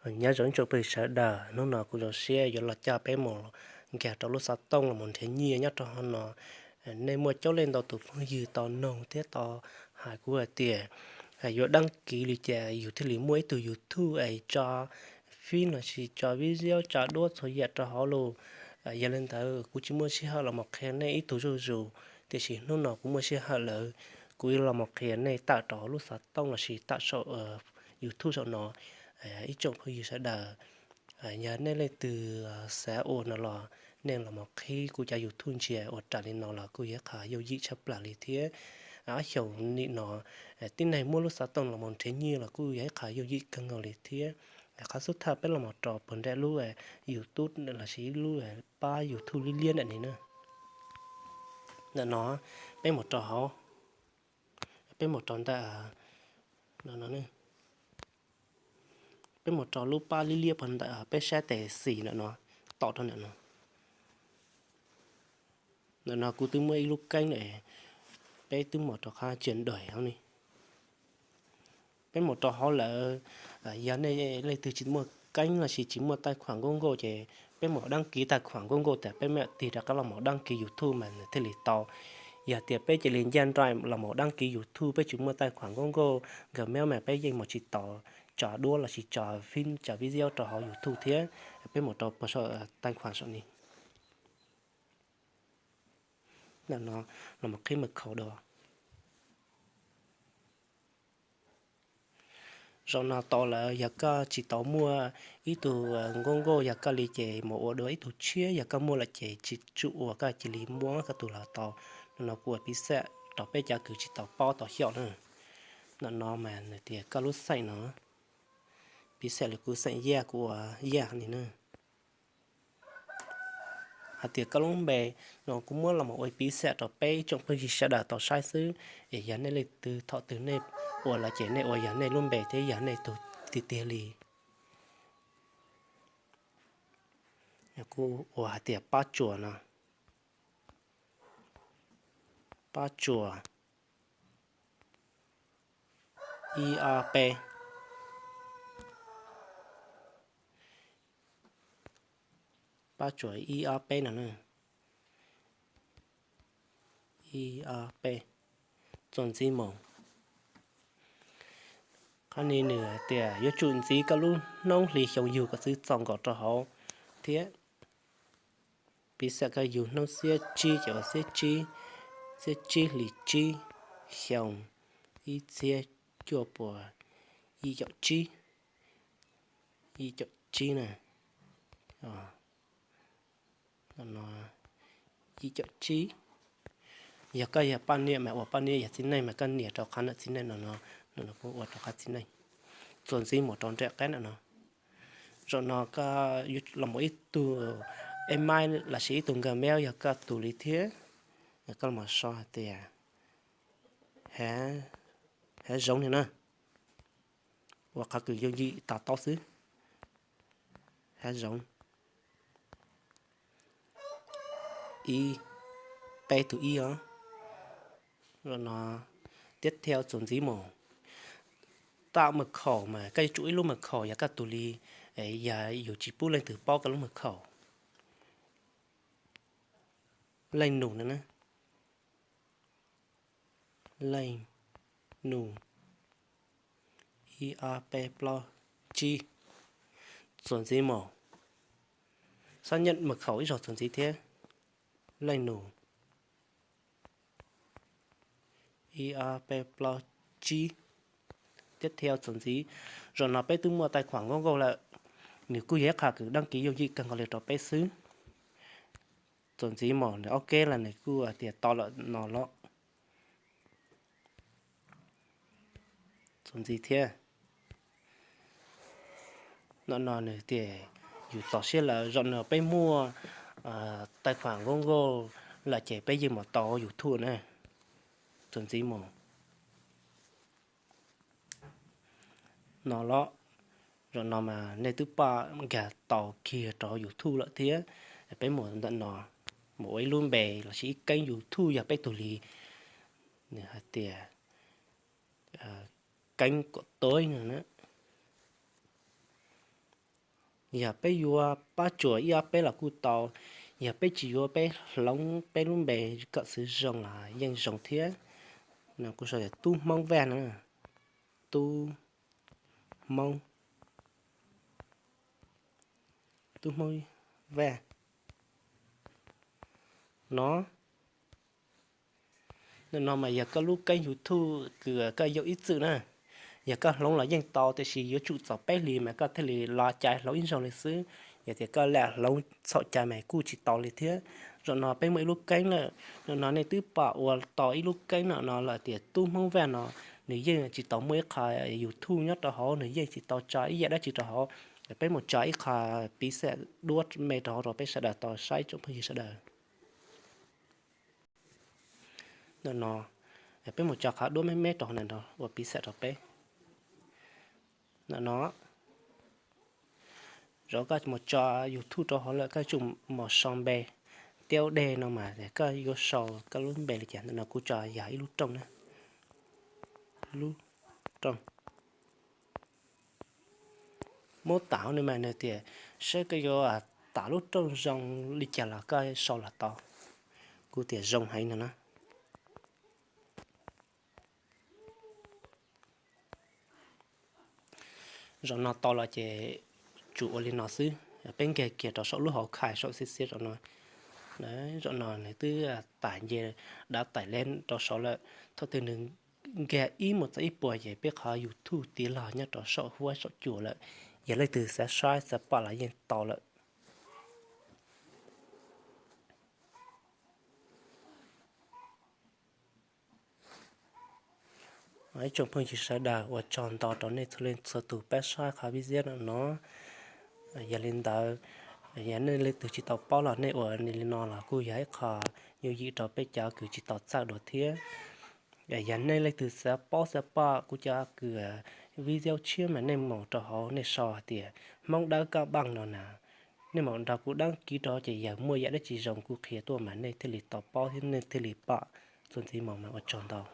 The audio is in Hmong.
Nyob zoo ib tsoom phooj ywg sawv daws, hnub no kuv zoo siab yuav los coj peb mus nkag rau lub xov tooj los mus nrhiav nyiaj nyob rau hauv no. Nej muaj coob leej ntau tus phooj ywg tau noog thiab tau hais kuv hais tias yuav dab kiv li cas yus thiaj li muaj ib tug YouTube es tso fib los sis tso video tso duab txhua yam rau hauv lus. Yog li ntawd kuv tsis muaj sij hawm los mus qhia nej ib tug zuj zus, tiam sis hnub no kuv muaj sij hawm lawm, kuv yuav los mus qhia nej tawm rau lub xov tooj los sis tawm saum YouTube saum no. Ib tsoom phooj ywg sawv daws, yog nej leej twg xav ua no los nej los mus qhib kuv cov YouTube ntsia ua raws li no los kuj yog qhov yooj yim tshaj plaws li thiab. Ob xyoos nim no tib neeg muab lub xov tooj los mus nrhiav nyiaj los kuj yog ib qhov yooj yim kawg nkaus li thiab. Qhov xub thawj peb los mus rau puag nram lub YouTube los sis lub pab YouTube liab liab nram ni na. Ntawm no peb mus rau hauv, peb mus rau ntawm, peb mus rau lub pab liab liab puag ntawm peb sab tes xis ntawm no, tom rau ntawm no. Ntawm no kuv twb muaj ib lub keeb lawm, peb twb mus rau qhov tsia ndois hauv ni. Peb mus rau hauv lawm, yog nej leej twg tsis muaj keeb los sis tsis muaj taij khuam nkauj nkauj ces peb mus dab kiv taij khuam nkauj nkauj tas peb mam tig rov qab los mus dab kiv YouTube mas nws thiaj li tau. Yog tias peb cia li ncaj nraim los mus dab kiv YouTube peb tsis muaj taij khuam nkauj nkauj Gmail mas peb yeej mus tsis tau tso duab los sis tso fib cov video rau hauv YouTube thiab. Peb mus rau puag saum taij khuam saum ni. Ntawm no los qhib mật khẩu dua. Zaum no tau lawm, yog koj tsis tau muaj ib tug nkauj nkauj yog koj li ces mus ua dua ib tug tshiab, yog koj muaj lawm ces tsis tsum ua, koj cia li muab koj tus los tau. Ntawm no kuv ua piv xam rau peb cov kws tsis tau paub tau xyaum na. Ntawm no mas nws tias koj lub xeem no, piv xam li kuv xeem Yaj, kuv ua Yaj ni na. Hais tias koj lub npe no kuv muab los mus ua piv xam rau peb tsoom phooj ywg sawv daws tau saib xwb. Es yog nej leej twg thaum twg nej ua los ces nej ua yog nej lub npe thiab yog nej tug tiag tiag li. Kuv ua hais tias Pab Tsuas no, Pab Tsuas ib ob peb, Pab Tsuas ib ob peb no na. Ib ob peb, txuas ntxiv mus. Qhov ni nws hais tias yuav tsum ntxiv koj lub hnub hli xyoo yug kom txwv txaus nkaus rau hauv thiab. Piv xam koj yug hnub xiab tsib ces ua xiab tsib, xiab tsib hli tsib, xyoo ib txhiab cuaj puas yim caum tsib, yim caum tsib na. Yim caum tsib. Yog koj yog poj niam mas ua poj niam, yog txiv neej mas koj nias rau qhov ntawm txiv neej no no, no kuv ua rau qhov txiv neej. Txuas ntxiv mus rau nram qab ntawm no. Zaum no koj los mus ib tug email los sis ib tug Gmail yog koj tus li thiab. Koj los so hais tias hav zoov ni na. Ua qhov kws yooj yim to taub xwb. Hav zoov ib, peb tus ib os. Zaum no tiếp theo txuas ntxiv mus. Tạo mật khẩu mas koj yuav tsum ib lub mật khẩu yog koj tus li, yog yus tsis pub leej twg paub koj lub mật khẩu. Leej nus no na. Leej nus ib ob peb plaub tsib. Txuas ntxiv mus. Xác nhận mật khẩu ib zaug txuas ntxiv thiab. Leej nus ib ob peb plaub tsib. Tiếp theo txuas ntxiv. Zaum no peb twb muaj tài khoản Google lawm, nws kuj yog ib qho kws đăng ký yooj yim kawg nkaus li rau peb xwb. Txuas ntxiv mus, nws ok los nws kuj tias tau lawm no los. Txuas ntxiv thiab. No no nws tias yus txaus siab lawm, zaum no peb muaj tài khoản Google lawm ces peb yeej mus tau YouTube na. Txuas ntxiv mus. No los, zaum no mas nej twb pom nkag tau kiag rau YouTube lawm thiab. Peb mus ntawm no, mus ua ib lub npe los sis ib keeb YouTube yog peb tus li. Nws hais tias keeb kom tuab no na. Yog peb yuav pab tsuas ib ob peb los kuj tau, yog peb tsis yuav peb hloov peb lub npe kom xwv zoo los yeej zoo thiab. No kuv sau tias Tub Hmoob Vaj no, Tub Hmoob, Tub Hmoob Vaj no. Ntawm no mas yog koj lub keeb YouTube kws koj yau ib txwm na. Yog koj hloov los yeej tau, tiam sis yuav tsum txog peb hlis mas koj thiaj li los cai hloov ib zaug li xwb. Yog tias koj lam hloov txhaum cai mas kuj tsis tau li thiab. Zaum no peb muaj ib lub keeb lawm, zaum no nej twb pom ua tau ib lub keeb no no lawm tias Tub Hmoob Vaj no, nws yeej tsis tau muaj ib qho YouTube nyob rau hauv, nws yeej tsis tau tso ib yam dab tsi rau hauv. Peb mus tso ib qho piv xam duab me rau hauv rau peb sawv daws tau saib tsoom phooj ywg sawv daws. Ntawm no, peb mus tso qhov duab me me rau hauv na ua piv xam rau peb. Ntawm no, zaum koj mus tso YouTube rau hauv lawm koj tsum mus sau npe, tiab dej no mas koj yuav sau koj lub npe li cas. Ntawm no kuv tso yog ib lub rooj na, lub rooj. Muab tam hauv no mas nws tias saib koj yuav tam lub rooj zoo li cas los koj sau los tau. Kuv tias zoo heev no na. Zaum no tau los ces tsum ua li no xwb, peb nkag kiag rau saum lub hauv khai saum xiab xiab zaum no. Zaum no nws twb tam nce dav taim le rau saud lawm, thaum twg nws nkag ib mus txog ib puas ces peb qhov YouTube tiv los nyob rau saum huab saum cua lawm. Yog leej twg xav saib xav pom los yeej tau lawm. Ib tsoom phooj ywg sawv daws, ua tsaug ntau rau nej txhua leej txhua tus pab saib qhov video no no. Yog li ntawd, yog nej leej twg tsis tau paub los nej ua li no los kuj yog ib qho yooj yim rau peb cov kws tsis tau txawj dua thiab. Yog nej leej twg xav paub xav pom kuv cov kws video tshiab mas nej mus rau hauv nej sau hais tias Hmoob Dawb Kab Npaaj no na. Nej mam nrog kuv đăng ký rau ces yog muaj yam dab tsi zoo kuv qhia tuaj mas nej thiaj li tau paub thiab nej thiaj li pom txuas ntxiv mus mas ua tsaug ntau.